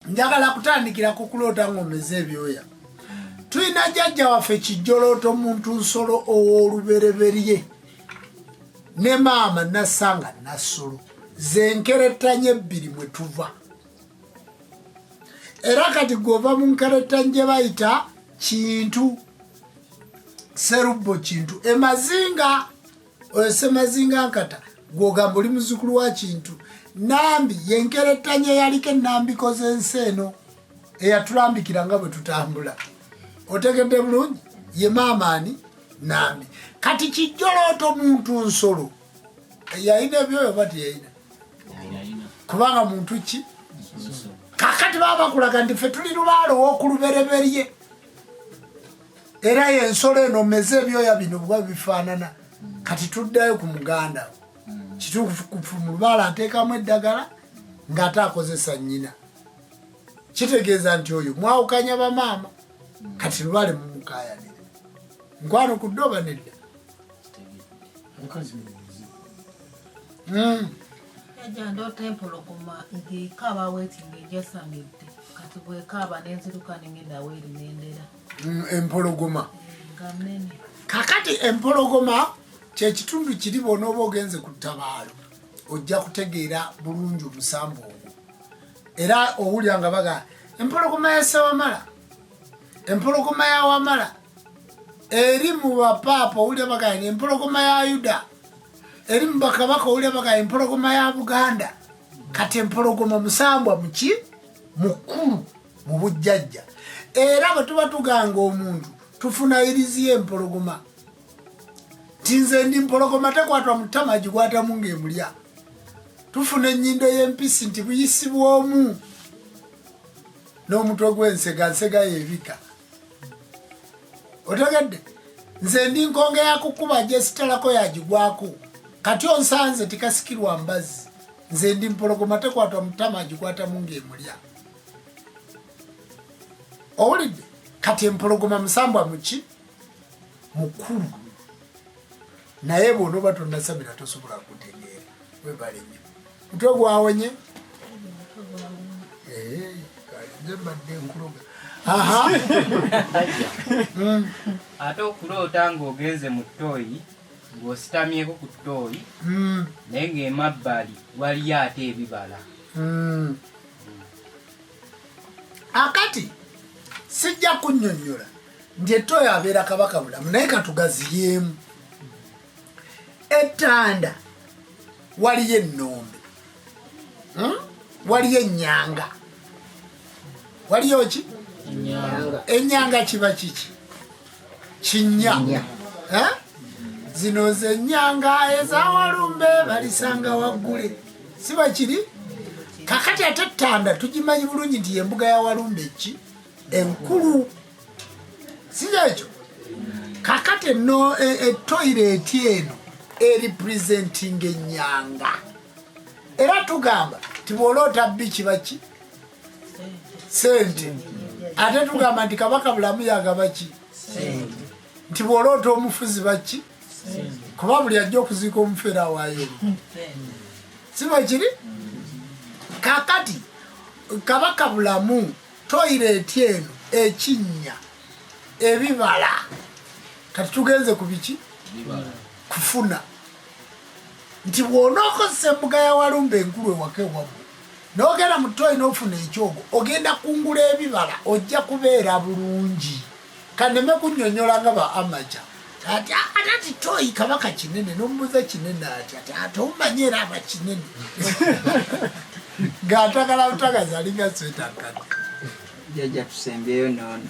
Njagala kutandikira ku kuloota ng'omeze ebyoya. Tulina jjajja waffe Kijjolooto muntu nsolo ow'olubereberye ne maama Nassanga Nassolo, zenkerettanyi ebbiri mwe tuva. Era kati gw'ova mu nkerettanyi gye bayita Kintu, Serubbo Kintu, Emazinga, oyo Semazinga Nkata, gw'ogamba oli muzzukulu wa Kintu. Nambi yenkerettanyi eyaliko ennambiko z'ensi eno eyatulambikira nga bwe tutambula. Otegedde bulungi? Ye maama ani? Nambi. Kati Kijjolooto muntu nsolo yalina ebyoyo oba teyalina? Kubanga muntu ki? Kakati baba bakulaga nti ffe tuli lubaale ow'okulubereberye, era yensolo eno meze ebyoya bino bwa bifaanana. Kati tuddayo ku muganda wo. Kituufu mu lubaale ateekamu eddagala ng'ate akozesa nnyina, kitegeeza nti oyo mwawukanya bamaama. Kati lubaale mumukayanire nkwano ku dda oba nedda? Jjajja, ndoota empologoma ng'ekaaba bweti ng'ejasamidde. Kati bwekaaba nenziruka nengenda weeri nendera. Empologoma nga nnene. Kakati empologoma kyekitundu kiri, bw'onooba ogenze ku ttabaalo ojja kutegeera bulungi omusambu ogwo. Era owulira nga baga empologoma ya Sewamala, empologoma ya Wamala eri mu bapaapa, owulira bagaa empologoma ya Yuda eri mu bakabaka, owulira bagaa empologoma ya Buganda. Kati empologoma musambwa muki mukulu mu bujjajja. Era bwe tuba tuganga omuntu tufuna iriziyo empologoma nti nze ndi mpologoma tekwatwa mu ttama, gikwatamu ng'emulya. Tufuna ennyindo y'empisi nti buyisibwa omu n'omutwe gw'ensega, nsega yeebika. Otegedde? Nze ndi nkonge yakukuba gyesitalako yagigwako. Kati onsanze tikasikirwa mbazzi. Nze ndi mpologoma tekwatwa mu ttama, agikwatamu ng'emulya. Owulidde? Kati empologoma musambwa muki mukulu, naye bw'onooba tonnasamira tosobola kutegeera. Webale nnyo, mutwe gwawonye. Eh, kale nze mbadde nkuloga. Aha. Ate okuloota ng'ogenze mu ttooyi, ng'ositamyeko ku ttooyi, naye ng'emabbali waliyo ate ebibala. Akati sijja kunnyonnyola nti ettooyi abeera Kabaka Bulamu, naye katugaziyeemu. Ettanda waliyo ennombe, Waliyo ennyanga, waliyo ki? Ennyanga kiba kiki? Kinnya. Eh? Zino zenyanga ezawalumbe balisanga waggule, siba kiri? Kakati ate ettanda tugimanyi bulungi nti yembuga ya Walumbe ki enkulu, si kyekyo? Kakati no etoilet eno erepresenting enyanga. Era tugamba ti bwoloota bbi kiba ki? Sente. Ate tugamba nti Kabaka Bulamu yagaba ki? Nti bwoloota omufuzi baki, kuba buli ajja okuziika omufeera awaayo, siba kiri? Kakati Kabaka Bulamu, toilet eno, ekinnya, ebibala. Kati tugenze ku biki? Kufuna nti bw'onookozesa embuga ya Walumba enkulu ewaka ewammwe n'ogenda mu ttooyi n'ofuna ekyogo, ogenda kungula ebibala, ojja kubeera bulungi. Kaneme kunnyonnyola nga ba amaja ati ate ati toyi kabaka kinene nomubuuza kinene ati ati ate omanyi era aba kinene ng'atagala butagazi alinga sweta nkadde. Jjajja, tusembyeyo noono.